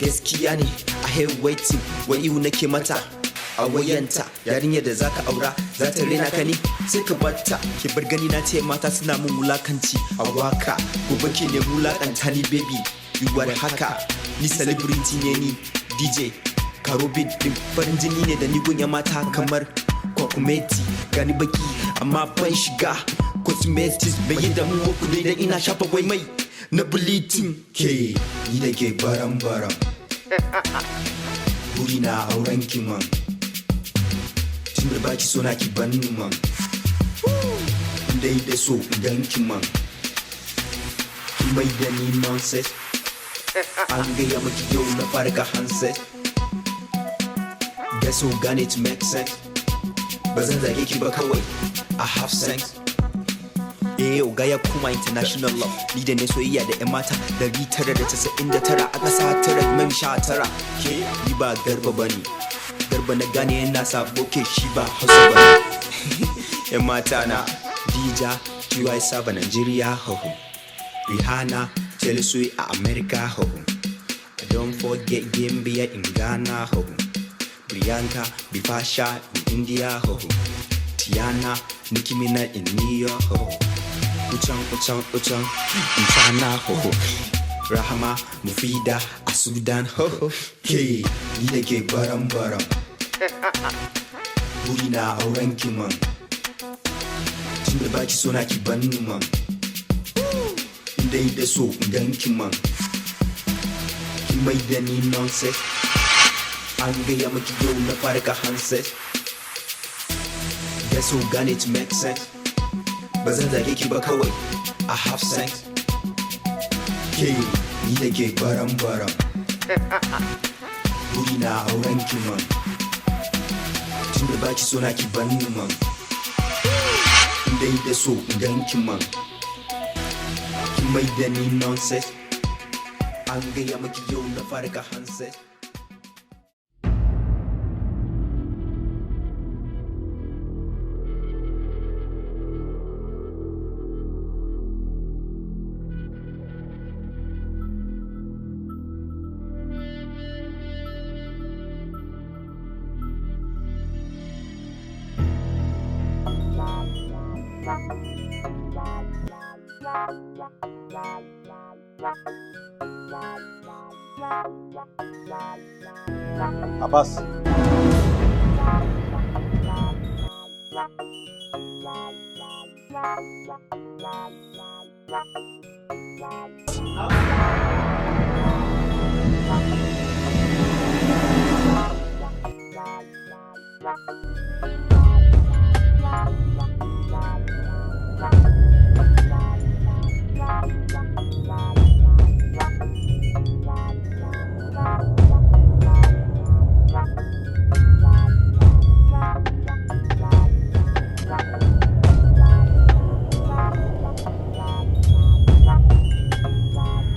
Gaskiya ne, I hate waiting. Wai ihu nake mata a wayanta. Yarinyar da zaka aura za ta rena ka ne, sai ka barta. Ki bar gani na ce mata suna mun wulakanci a waka. Gobe ke ne wulakanta ni, baby. Yiwuwar haka ni celebrity ne, ni DJ Karo beat din. Farin jini ne da ni gunya mata kamar kwakumeti. Gani baki amma ban shiga cosmetics. Bai yi damuwa ku dai dan ina shafa wai mai na bleaching. Ke ni da ke baram baram, buri na auren ki man. Tun da baki so na, ki banni man. Dai da so idan ki man, ki mai da ni nonsense. An gaya maki yau na farka handset. Guess who gane to make sense. Ba zan zage ki ba, kawai I have sense. Eh, oga ya kuma international love. Ni da ne soyayya da 'yan mata 999 a ƙasa tara mai 19. Ke ni ba Garba ba ne. Garba na gane yana sabo, ke shi ba Hausa ba ne. 'Yan mata na Dija, Tiwa Saba, Nigeria ho. Rihanna, Taylor Swift a America ho. I don't forget Gambia in Ghana ho. Priyanka, Bipasha in India ho. Tiana, Nicki Minaj in New York ho. Uchan, Uchan, Uchan in China ho. Rahama, Mufida a Sudan ho. Ke ni da ke baram baram. Buri na auren ki man. Tun da baki so na, ki banni man. Dai da so idan ki man. Ki mai da ni nonsense. An gaya maki yau na farka handset. Guess who gane to make sense. Ba zan zage ki ba, kawai I have sense. Ke ni da ke baram baram. Buri na auren ki man. Tun da baki so na, ki banni man. Dai da so idan ki man. Ki mai da ni nonsense. An gaya maki yau na farka handset. Abbas.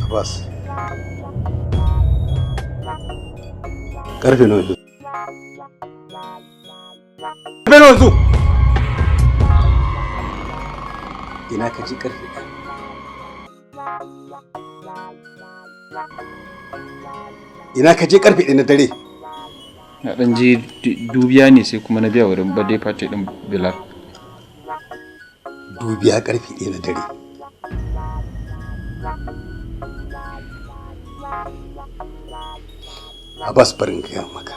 Abbas. Karfe nawa yanzu? Karfe nawa yanzu? Ina ka ji karfe 1? Ina ka je karfe 1 na dare? Na dan je dubiya ne, sai kuma na biya wurin birthday party din Bilal. Dubiya karfe 1 na dare. Abbas, barin gaya maka.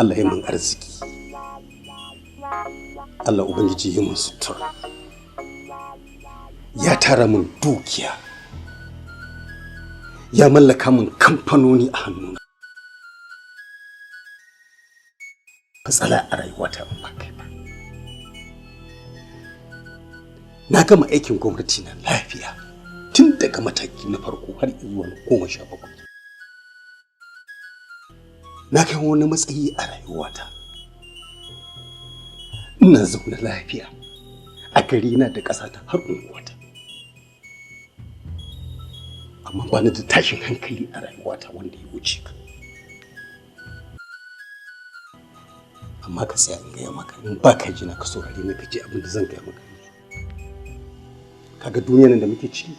Allah ya min arziki. Allah Ubangiji ya min sutura. Ya tara min dukiya. Ya mallaka min kamfanoni a hannuna. Matsala a rayuwata in ba kai ba. Na gama aikin gwamnati na lafiya tun daga mataki na farko har zuwa na 17. Na kai wani matsayi a rayuwata. Ina zaune lafiya a garina da ƙasata har unguwata. Amma ba ni da tashin hankali a rayuwata wanda ya wuce ka. Amma ka tsaya in gaya maka, in ba ka ji na, ka saurare ni, ka ji abin da zan gaya maka yanzu. Kaga duniyar nan da muke ciki,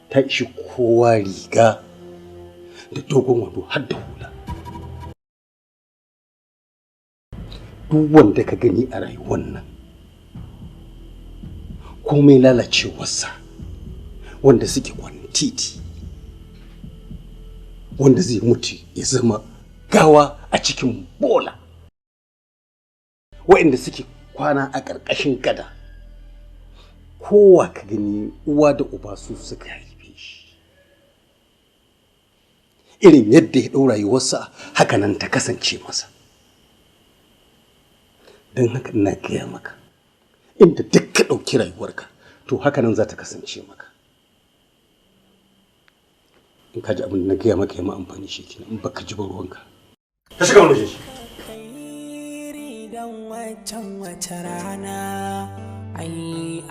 Ta ishi kowa riga da dogon wando har da hula. Duk wanda ka gani a rayuwar nan, komai lalacewarsa, wanda suke kwanan titi, wanda zai mutu ya zama gawa a cikin bola, waɗanda suke kwana a ƙarƙashin gada, kowa ka gani uwa da uba su suka haife shi. Irin yadda ya ɗau rayuwarsa, haka nan ta kasance masa. Don haka ina gaya maka, inda duk ka ɗauki rayuwarka, to haka nan za ta kasance maka. In ka ji abin da na gaya maka ya ma amfani, shi kenan. In baka ji ba, ruwanka. Ka shiga wani shi. Dan watan wata rana ai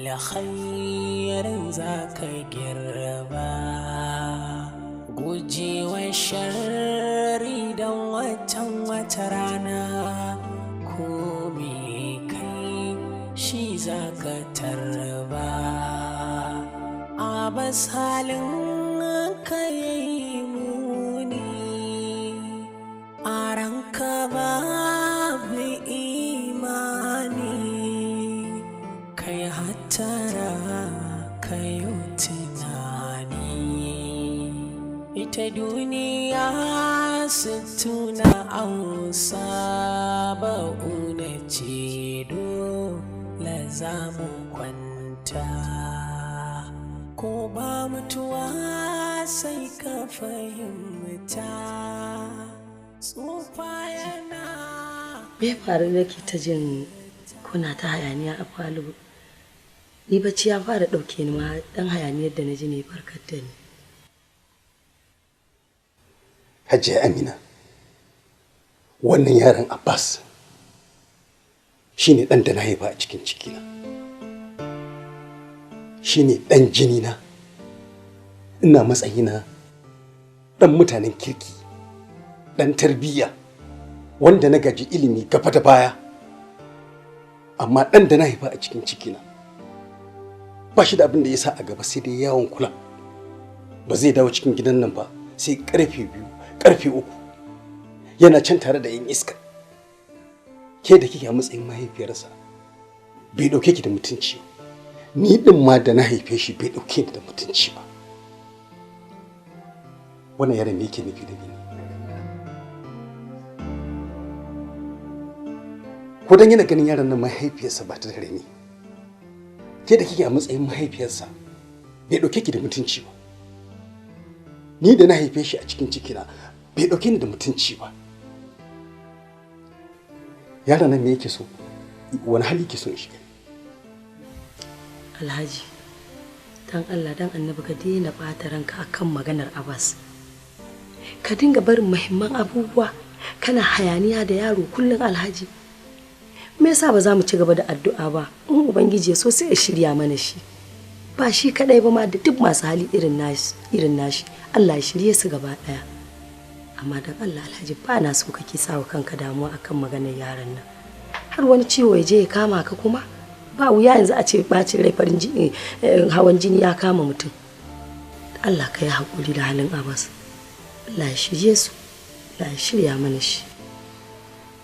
alkhairin za ka girba, gujewa sharri dan watan wata rana ko me kai shi za ka tarba. Abbas, halin ka yayi muni, a ranka babu imani, kai hattara, kai tunani. Ita duniya sittuna ausa ba'una ce, dole za mu kwanta, ko ba mutuwa sai ka fahimta tsufa yana Me ya faru nake ta jin kuna ta hayaniya a falo? Ni bacci ya fara ɗauke ni ma, ɗan hayaniyar da na ji ne farkar da ni. Hajiya Amina, wannan yaron Abbas shine ɗan da na haifa a cikin cikina, shine ɗan jinina. Ina matsayina ɗan mutanen kirki, ɗan tarbiyya, wanda na gaji ilimi gaba da baya, amma ɗan da na haifa a cikin cikina ba shi da abin da ya sa a gaba sai dai yawon kula. Ba zai dawo cikin gidan nan ba sai karfe 2, karfe 3, yana can tare da 'yan iska. Ke da kike a matsayin mahaifiyarsa, bai ɗauke ki da mutunci ba. Ni ɗin ma da na haife shi, bai ɗauke ni da mutunci ba. Wannan yaron me yake nufi da ni? Ko dan yana ganin yaron nan mahaifiyarsa ba ta da ne? Ke da kike a matsayin mahaifiyarsa, bai ɗauke ki da mutunci ba. Ni da na haife shi a cikin cikina, bai ɗauke ni da mutunci ba. Yaron nan me yake so? Wani hali yake so in shiga? Alhaji, dan Allah dan Annabi, ka daina ɓata ranka akan maganar Abbas. Ka dinga barin muhimman abubuwa kana hayaniya da yaro kullum. Alhaji, me yasa ba za mu ci gaba da addu'a ba? In Ubangiji ya so, sai ya shirya mana shi. Ba shi kadai ba ma, da duk masu hali irin nashi, Allah ya shirye su gaba daya. Amma dan Allah Alhaji, ba na so kake sawa kanka damuwa akan maganar yaron nan, har wani ciwo ya je ya kama ka. Kuma ba wuya yanzu a ce bacin rai, farin jini, hawan jini ya kama mutum. Allah ka yi haƙuri da halin Abbas. Allah ya shirye su, Allah ya shirya mana shi.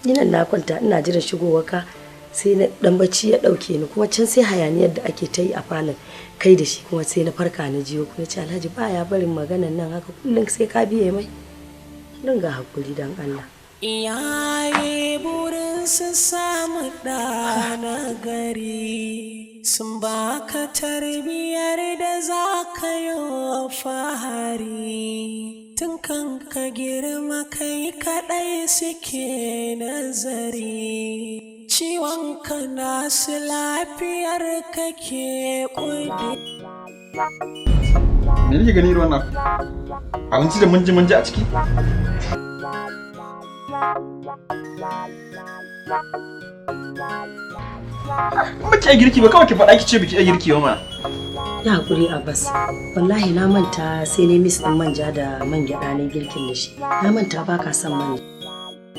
Ni nan na kwanta ina jiran shigowar ka, sai na dan bacci ya dauke ni, kuma can sai hayaniyar da ake ta yi a falon kai da shi, kuma sai na farka na jiyo kuma ce Alhaji baya barin maganan nan haka kullum, sai ka biye mai. Dinga hakuri dan Allah. Iyaye burin su samu ɗa na gari, sun baka tarbiyar da za ka yi fahari, tun kan ka girma kai kaɗai suke nazari, ciwon ka nasu lafiyar kake ƙudi. Me nake gani irin wannan abinci da munji munji a ciki? In baki iya girki ba, kawai ki faɗa ki ce baki iya girki ba mana. Ya hakuri Abbas, wallahi na manta, sai ne mix din manja da man gyaɗa ne girkin da shi. Na manta ba ka son manja,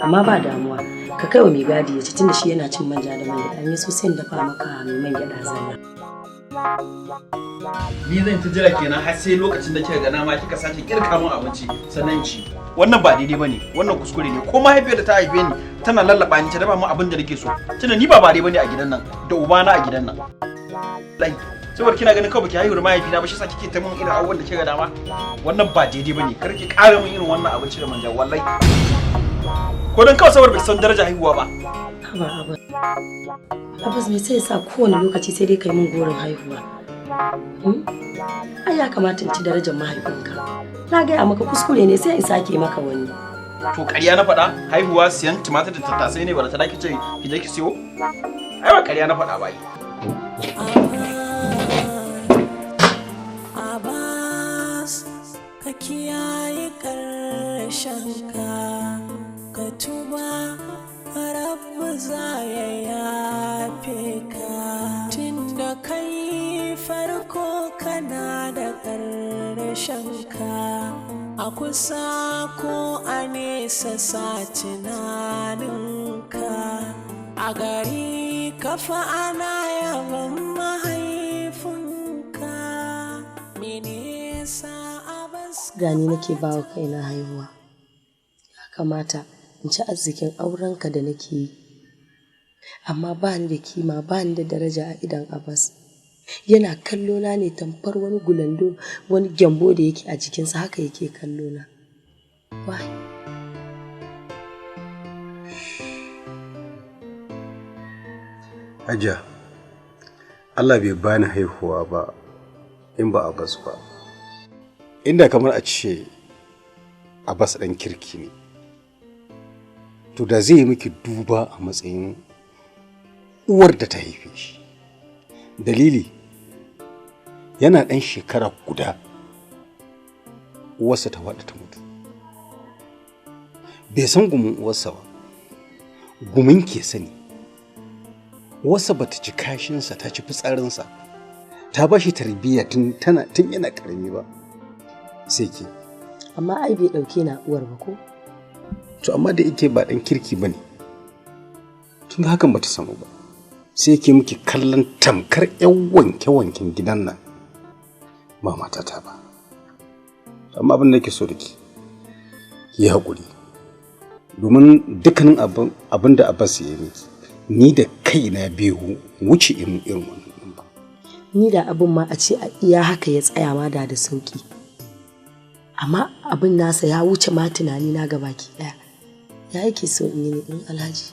amma ba damuwa, ka kai wa mai gadi ya ci, tunda shi yana cin manja da man gyaɗa ne. So sai in dafa maka mai man gyaɗa zalla. Ni zan ta jira kenan har sai lokacin da kika ga nama kika sake kirka min abinci sannan ci. Wannan ba daidai bane, wannan kuskure ne. Ko mahaifiyar da ta haife ni tana lallaba ni ta dafa min abin da nake so. Tunda ni ba bare bane a gidan nan, da ubana a gidan nan. Wallahi, saboda kina ganin kawai baki haihu da mahaifina ba, shi yasa kike ta min irin abubuwan da kika ga dama. Wannan ba daidai bane, kar ki ƙara min irin wannan abinci da manja wallahi. Ko dan kawai saboda baki san daraja haihuwa ba. Haba Abbas. Abbas, me sai sa kowane lokaci sai dai kai min gorin haihuwa? Ai ya kamata in ci darajar mahaifinka. Na gaya maka kuskure ne, sai in sake maka wani. To ƙarya na faɗa? Haihuwa siyan tumatir da tattasai ne ba ta ki ce ki je ki siyo? Ai ba ƙarya na faɗa ba. Abbas, ka kiyaye ƙarshen ka, ka tuba, Rabu za ya yafe ka. Tunda kai farko kana da ƙarshen ka, a kusa ko a nesa sa tunaninka, a gari kafa ana yaban mahaifinka. Mene sa Abbas? Gani nake bawa kaina haihuwa. Ya kamata in ci arzikin aurenka da nake yi. Amma ba ni da kima, ba ni da daraja a idon Abbas. Yana kallo na ne tamfar wani gulando, wani gyambo da yake a jikinsa, haka yake kallo na. Why? Hajiya, Allah bai bani haihuwa ba in ba Abbas ba. Inda kamar a ce Abbas ɗan kirki ne, to da zai yi miki duba a matsayin uwar da ta haife shi. Dalili, yana ɗan shekara guda uwarsa ta faɗi ta mutu. Bai san gumin uwarsa ba, gumin ke sani. Uwarsa bata ci kashinsa, ta ci fitsarinsa, ta ba shi tarbiyya tun yana ƙarami ba, sai ke. Amma ai bai ɗauke na uwar ba ko? To amma da yake ba ɗan kirki ba ne, kin ga hakan bata samu ba. Sai yake miki kallon tamkar 'yan wanke-wanken gidan nan, ba matata ba. Amma abin da nake so da ki, ki yi haƙuri. Domin dukkanin abin da Abbas ya yi miki, ni da kaina bai wuce irin wannan ɗin ba. Ni da abin ma a ce a iya haka ya tsaya ma da sauki. Amma abin nasa ya wuce ma tunani na gabaki ɗaya. Ya yake so in yi ne in Alhaji?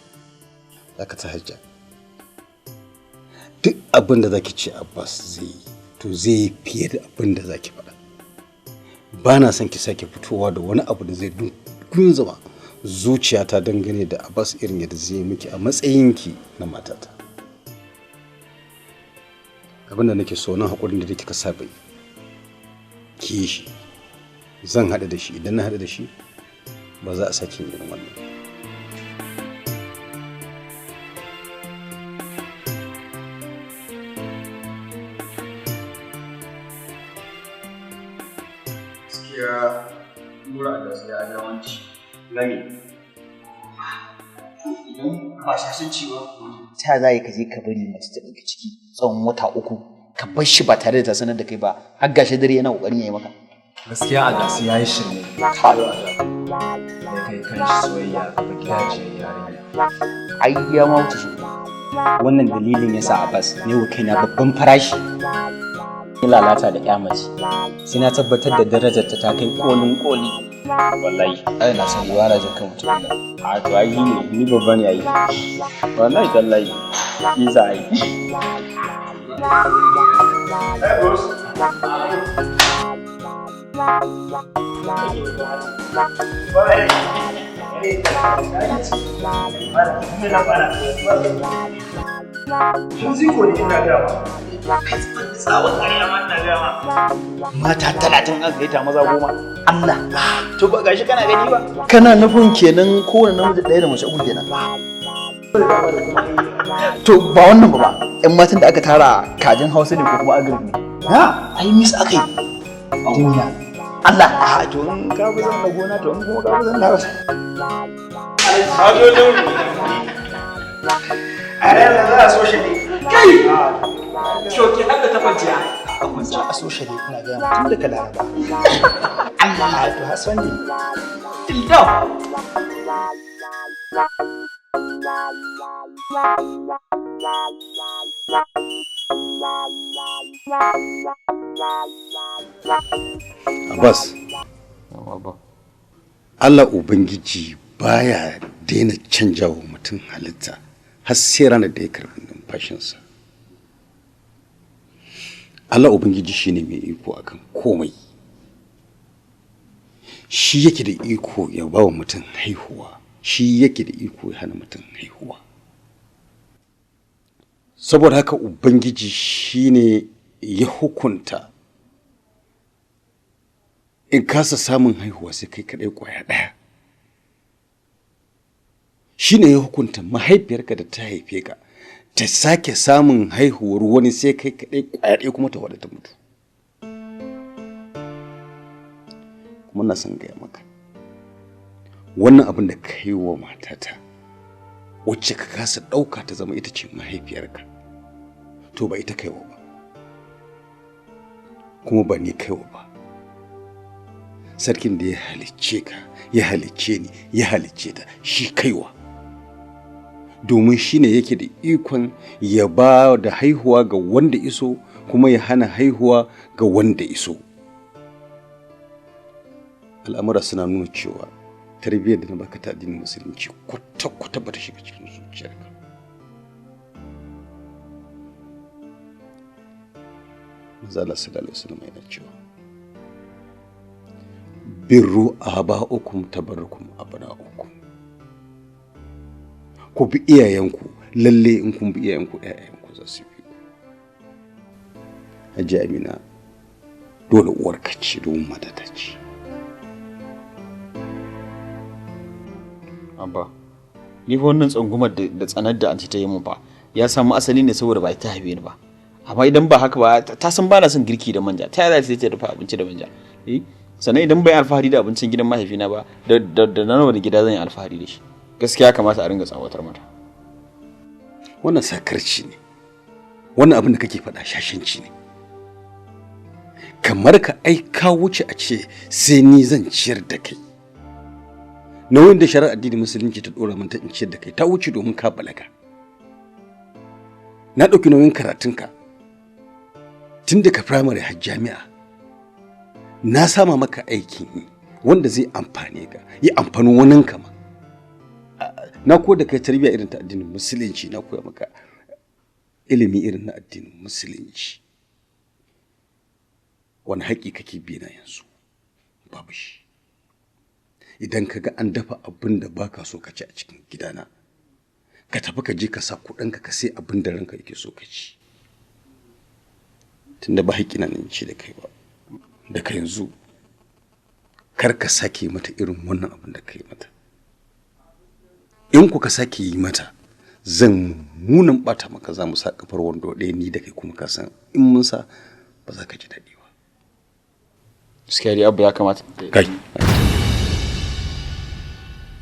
Zaka ta Hajja. Duk abin da zaki ce Abbas zai yi, to zai yi fiye da abin da zaki faɗa. Ba na son ki sake fitowa da wani abu da zai gunzuma zuciyata dangane da Abbas irin yadda zai miki a matsayinki na matata. Abin da nake so nan, haƙurin da kika saba yi, ki yi shi. Zan haɗu da shi, idan na haɗu da shi ba za a sake yin irin wannan. Gaskiya Nura da ya yawanci na me? Idan ba shashanci ba, Ta za ka je ka bari mace ta ɗauki ciki tsawon wata 3, ka bar shi ba tare da ta sanar da kai ba, har gashi dare yana ƙoƙarin ya yi maka? Gaskiya a gasi ya yi shirme. Ya kai kan shi soyayya ga gidajiyar yarinya. Ai ya ma wuce shi. Wannan dalilin yasa Abbas ne wa kaina babban farashi. Ni lalata da ƴa mace, sai na tabbatar da darajar ta ta kai kolin koli. Wallahi. Ai na san uwa na jin kan mutum nan. A to ai ni ne, ni babba ne ai. Wallahi tallahi. Ni za a yi. Mata 30 aka gaita, maza 10. Allah. To ba gashi kana gani ba. Kana nufin kenan kowane namiji ɗaya da mace 3 kenan? To ba wannan ba, ƴan matan da aka tara kajin Hausa ne ko kuma agric ne? Ha, ai miss akai. Duniya. Allah. A to in ka fi zan na gona, to in kuma ka fi zan na A yanzu za a so shi ne. Kai! Shoki har da ta kwanciya. A kwanciya a social ina gaya ma tun daga Laraba. Allah to har Sunday. Till down. Abbas, Allah Ubangiji baya daina canja wa mutum halitta har sai ranar da ya karɓi numfashinsa. Allah Ubangiji shine mai iko akan komai. Shi yake da iko ya ba wa mutum haihuwa, shi yake da iko ya hana mutum haihuwa. Saboda haka Ubangiji shine ya hukunta in kasa samun haihuwa sai kai kaɗai ƙwaya ɗaya. Shi ne ya hukunta mahaifiyarka da ta haife ka ta sake samun haihuwar wani sai kai kaɗai ƙwaya ɗaya kuma ta wadata ta mutu. Kuma na son gaya maka wannan abin da ka yi wa matata wacce ka kasa ɗauka ta zama ita ce mahaifiyarka, to ba ita kaiwa ba, kuma ba ni kaiwa ba. Sarkin da ya halicce ka, ya halicce ni, ya halicce ta, shi kaiwa. Domin shi ne yake da ikon ya ba da haihuwa ga wanda iso kuma ya hana haihuwa ga wanda iso. Al'amura suna nuna cewa tarbiyyar da na baka ta addinin musulunci kwata-kwata ba ta shiga cikin zuciyarka. Manzo Allah sallallahu alaihi wasallam yana cewa birru aba'ukum tabarrukum abna'ukum. Ku bi iyayenku, lalle in kun bi iyayenku iyayenku za su bi ku. Hajiya Amina dole uwarka ce domin matata ce. Abba, ni fa wannan tsangumar da tsanar da anti ta yi mun fa ya samu asali ne saboda ba ta haife ni ba. Amma idan ba haka ba ta san ba na son girki da manja, ta yaya za ta dafa abinci da manja? Eh, sannan idan bai alfahari da abincin gidan mahaifina ba, da na wani gida zan yi alfahari da shi. Gaskiya kamata a ringa tsawatar mata. Wannan sakarci ne. Wannan abin da kake faɗa shashanci ne. Kamar ka ai ka wuce a ce sai ni zan ciyar da kai. Nauyin da shari'ar addinin musulunci ta dora min ta in ciyar da kai ta wuce domin ka balaga. Na ɗauki nauyin karatunka tun daga firamare har jami'a. Na sama maka aikin yi wanda zai amfane ka, yi amfanin waninka ma. Na koyar da kai tarbiyya irin ta addinin musulunci, na koya maka ilimi irin na addinin musulunci. Wani haƙƙi kake bi na yanzu? Babu shi. Idan ka ga an dafa abin da baka so ka ci a cikin gidana, ka tafi ka je ka sa kuɗinka ka sai abin da ranka yake so ka ci. Tunda ba haƙƙi na nan ci da kai ba. Daga yanzu kar ka sake mata irin wannan abin da ka yi mata. In ku ka sake yi mata, zan munin bata maka, za mu sa kafar wando ɗaya ni da kai, kuma ka san in mun sa ba za ka ji daɗi ba. Gaskiya dai Abba ya kamata. Kai,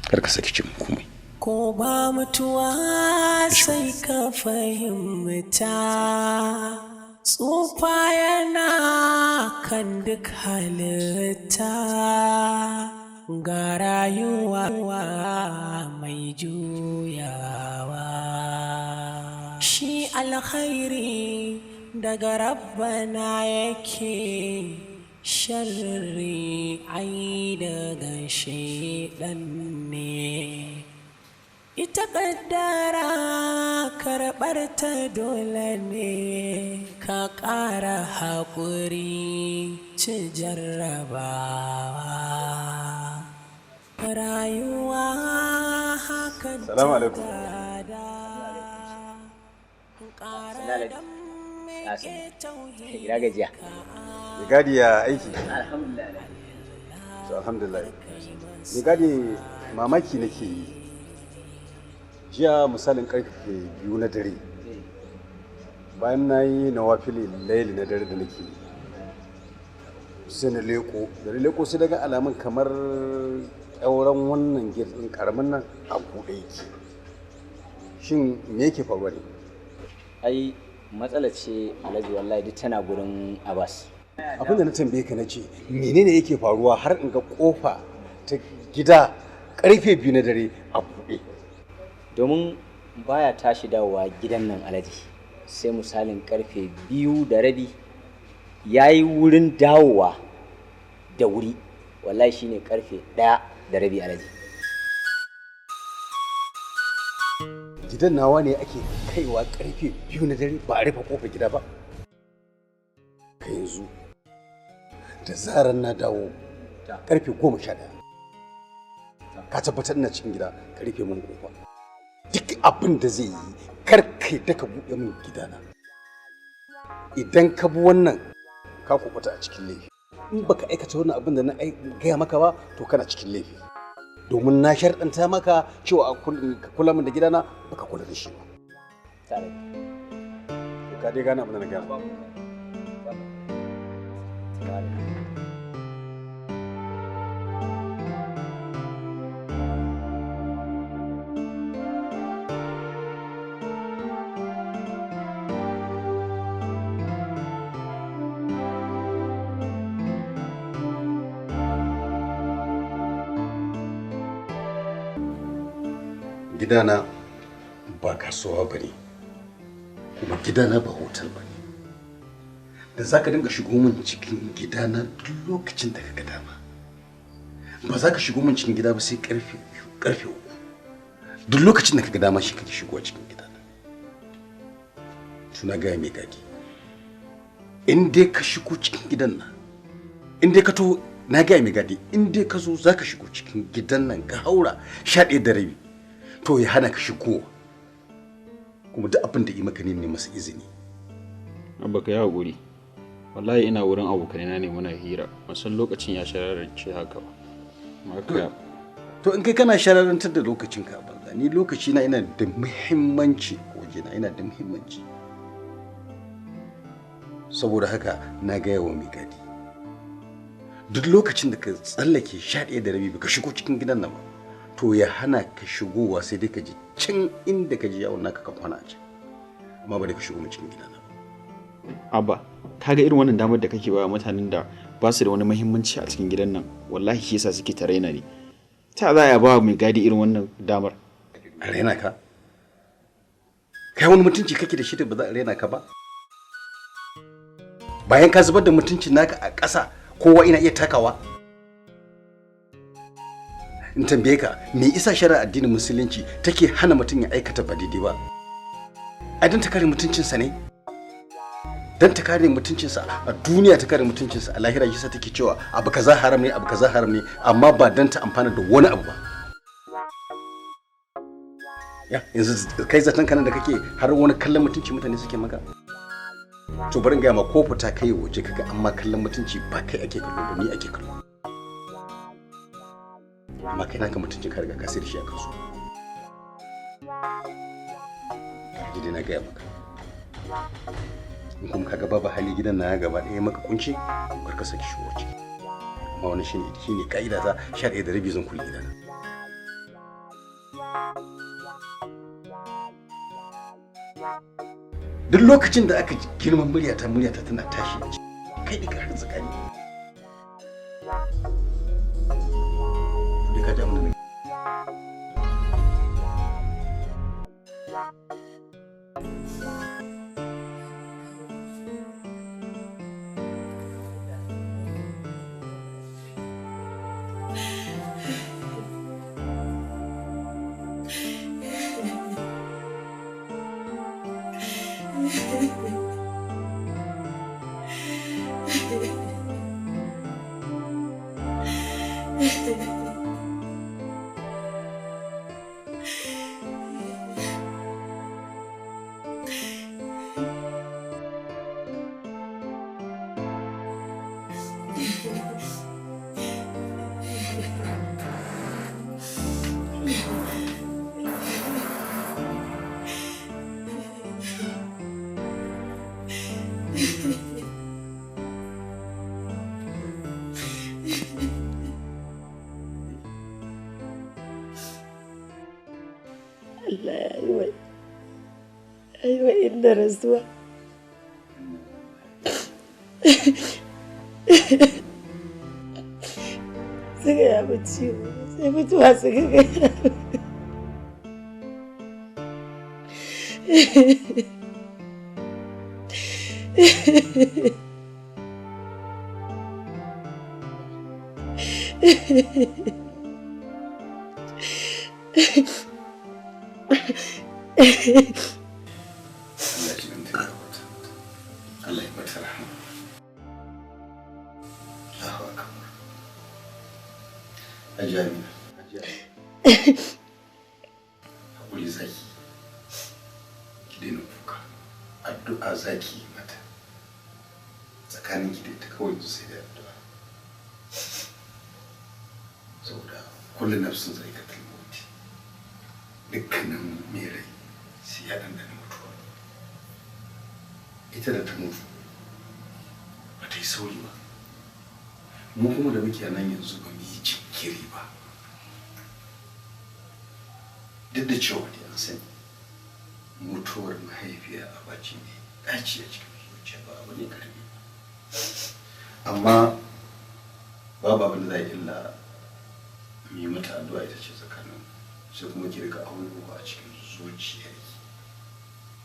kar ka sake cin komai. Ko ba mutuwa sai ka fahimta, tsufa yana kan duk halitta, ga rayuwa mai juyawa. Shi alkhairi daga rabbana yake, sharri ai daga shaidan ne. Ita kaddara karɓar ta dole ne, ka ƙara haƙuri ci jarrabawa. Rayuwa hakan Salamu alaikum. Ina gajiya. Mai gadi ya aiki? Alhamdulillah. To alhamdulillah. Mai gadi, mamaki nake yi. Jiya misalin karfe 2 na dare, bayan na yi nawafili laili na dare da nake yi, sai na leko, da na leko sai daga alamun kamar ƙyauren wannan gate ɗin ƙaramin nan a buɗe yake. Shin me yake faruwa ne? Ai Matsala ce Alhaji, wallahi duk tana gurin Abbas. Abin da na tambaye ka na ce, menene yake faruwa har in ga kofa ta gida karfe 2 na dare a buɗe? Domin baya tashi dawowa gidan nan Alhaji, sai misalin karfe 2:30 ya yi wurin dawowa da wuri, wallahi shine karfe 1:30 Alhaji. Gidan nawa ne ake kaiwa karfe 2 na dare ba a rufe kofar gida ba? Ka yanzu da zarar na dawo karfe 11 ka tabbatar ina cikin gida, ka rufe min kofa. Duk abin da zai yi kar kai da ka buɗe min gidana. Idan ka bi wannan ka kubuta a cikin laifi. In baka aikata wannan abin da na gaya maka ba, to kana cikin laifi. Domin na sharɗanta maka cewa ka kula min da gidana, baka kula da shi ba. To ka dai gane abin da na gaya maka. Gidana ba kasuwa ba ne, kuma gidana ba hotel ba ne da za ka dinga shigo min cikin gidana duk lokacin da ka ga dama. Ba za ka shigo min cikin gida ba sai karfe 2, karfe 3. Duk lokacin da ka ga dama shi kake shigowa cikin gidana. Tuna gaya mai gadi, in dai ka shigo cikin gidan nan, in dai ka to, na gaya mai gadi, in dai ka zo za ka shigo cikin gidan nan ka haura 11:30, to ya hana ka shigowa. Kuma duk abin da yi maka ne masa izini. Abba ka yi haƙuri, wallahi ina wurin abokanina ne muna hira, ban san lokacin ya shararance haka ba. To in kai kana shararantar da lokacin ka banza, ni lokaci na ina da muhimmanci wajena, ina da muhimmanci. Saboda haka na gaya wa mai gadi, duk lokacin da ka tsallake 11:30 baka shigo cikin gidan nan ba, to ya hana ka shigowa, sai dai ka ji can inda ka ji yawon naka ka kwana a can, amma ba dai ka shigo mu cikin gidana ba. Abba, kaga irin wannan damar da kake ba mutanen da ba su da wani muhimmanci a cikin gidan nan, wallahi shi yasa suke ta raina ni. Ta za a ba mai gadi irin wannan damar? A raina ka? Kai wani mutunci kake da shi da ba za a raina ka ba? Bayan ka zubar da mutuncin naka a ƙasa, kowa ina iya takawa. In tambaye ka, me isa shari'ar addinin musulunci take hana mutum ya aikata ba daidai ba? Ai don ta kare mutuncinsa ne. Don ta kare mutuncinsa a duniya, ta kare mutuncinsa a lahira, shi sa take cewa abu kaza haram ne, abu kaza haram ne, amma ba don ta amfana da wani abu ba. Ya yanzu kai zaton kanan da kake har wani kallon mutunci mutane suke maka? To bari in gaya ma, ko fita kai waje kaga amma kallon mutunci ba kai ake kallo ba, ni ake kallo. Amma kai naka mutuncin ka riga ka sai da shi a kasuwa. Ka ji dai na gaya maka. In kuma kaga babu hali gidan na gaba ɗaya maka kunci, kar ka saki shigo ciki. Amma wannan shine ka'ida ta, 11:30 zan kulle gidana. Duk lokacin da aka ji girman muryata, muryata tana tashi, kai ɗin ka har tsakani. Dai ka ji abin da Allah ya yi wa inda rasuwa. Suka gaya min ciwo, sai mutuwa suka gaya min. Allah ji kanta ya mata. Allah ya mata rahama. Allahu akbar. Hajiya Amina. Hajiya Amina. Hakuri zaki. Ki daina kuka. Addu'a zaki yi mata. Tsakanin ki da ita kawai yanzu sai da addu'a. Saboda kullu nafsin za'iqatul maut. Dukkanin mai rai sai ya ɗanɗana mutuwa. Ita da ta mutu ba ta yi sauri ba. Mu kuma da muke nan yanzu ba mu yi jinkiri ba. Duk da cewa dai an sani mutuwar mahaifiya a baci ne ɗaci a cikin zuciya ba abu ne karami ba. Amma babu abin da za a yi illa mu yi mata addu'a ita ce tsakanin sai kuma ki rika abubuwa a cikin zuciyarki.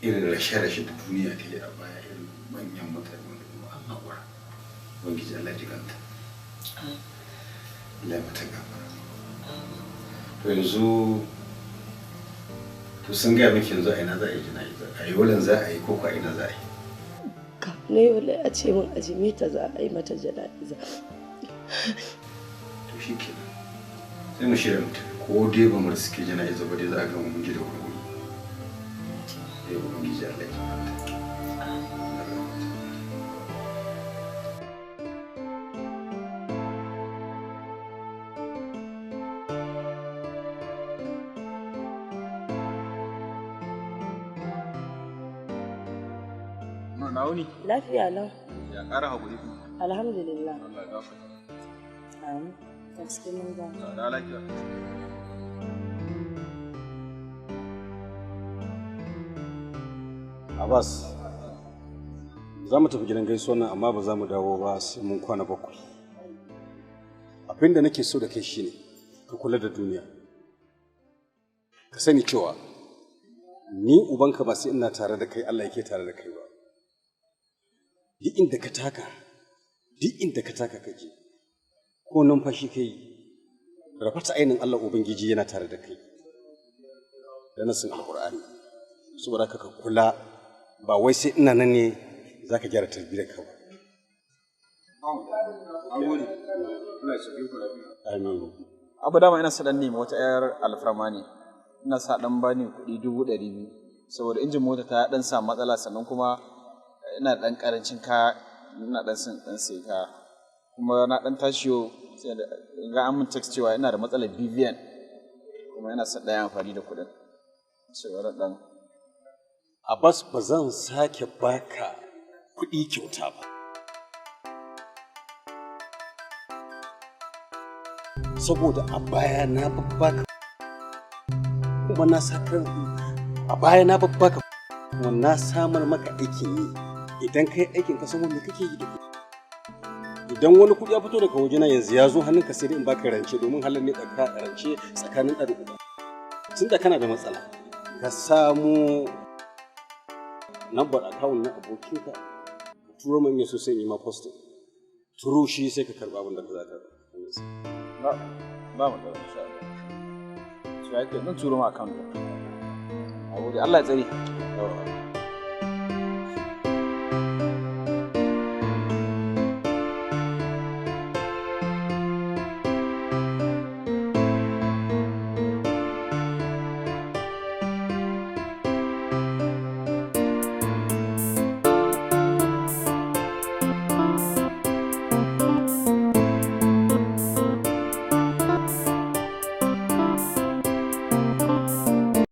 Irin rashe-rashe da duniya ta yi a baya irin manyan mutane wanda kuma an haƙura. Ubangiji Allah ji kanta. Allah ya mata gafara. To yanzu to sun gaya miki yanzu a ina za a yi jana'iza? A Yolan za a yi ko ko a ina za a yi? Kafin yau a ce min a Jimeta za a yi mata jana'iza. To shi kenan. Sai mu shirya mu tafi ko dai ba mu riske jana'iza ba dai za a gama mun ji da wuri. Sai Ubangiji Allah ya ji kanta. Na wuni? Lafiya lau. Ya ƙara haƙuri kuma. Alhamdulillah. Allah ya gafarta. Amin. Gaske mun ga. Da lafiya. Abbas, za mu tafi gidan gaisuwan nan amma ba za mu dawo ba sai mun kwana 7. Abin da nake so da kai shine ka kula da duniya. Ka sani cewa ni ubanka ba sai ina tare da kai Allah yake tare da kai ba. Duk inda ka taka, duk inda ka taka kaje, ko numfashi ka yi, rafata ainin Allah Ubangiji yana tare da kai. Da nasin Alƙur'ani. Saboda haka ka kula ba wai sai ina nan ne za ka gyara tarbiyyar ka ba. Amin. Abu dama ina sa dan nemi wata 'yar alfarma ne. Ina sa dan bani kuɗi 200,000 saboda injin mota ta dan samu matsala sannan kuma ina dan karancin kaya ina dan son dan sai kaya kuma na dan tashi yau sai da ga an mun text cewa ina da matsalar BVN kuma ina son dan amfani da kuɗin. Cewa dan Abbas ba zan sake baka kuɗi kyauta ba. Saboda a baya na babbaka kuma na sakar a baya na babbaka kuma na samar maka aikin yi idan kai aikin ka san wanda kake yi da kuɗi. Idan wani kuɗi ya fito daga wajena yanzu ya zo hannunka sai dai in baka rance domin halin ne rance tsakanin ɗa da uba. Tunda kana da matsala ka samu number account na abokinka ka turo min ya so sai in yi ma posting. Turo shi sai ka karɓa abin da ka za ka ba ba mu da insha Allah. So yake zan turo ma account ɗin. A gode Allah ya tsare.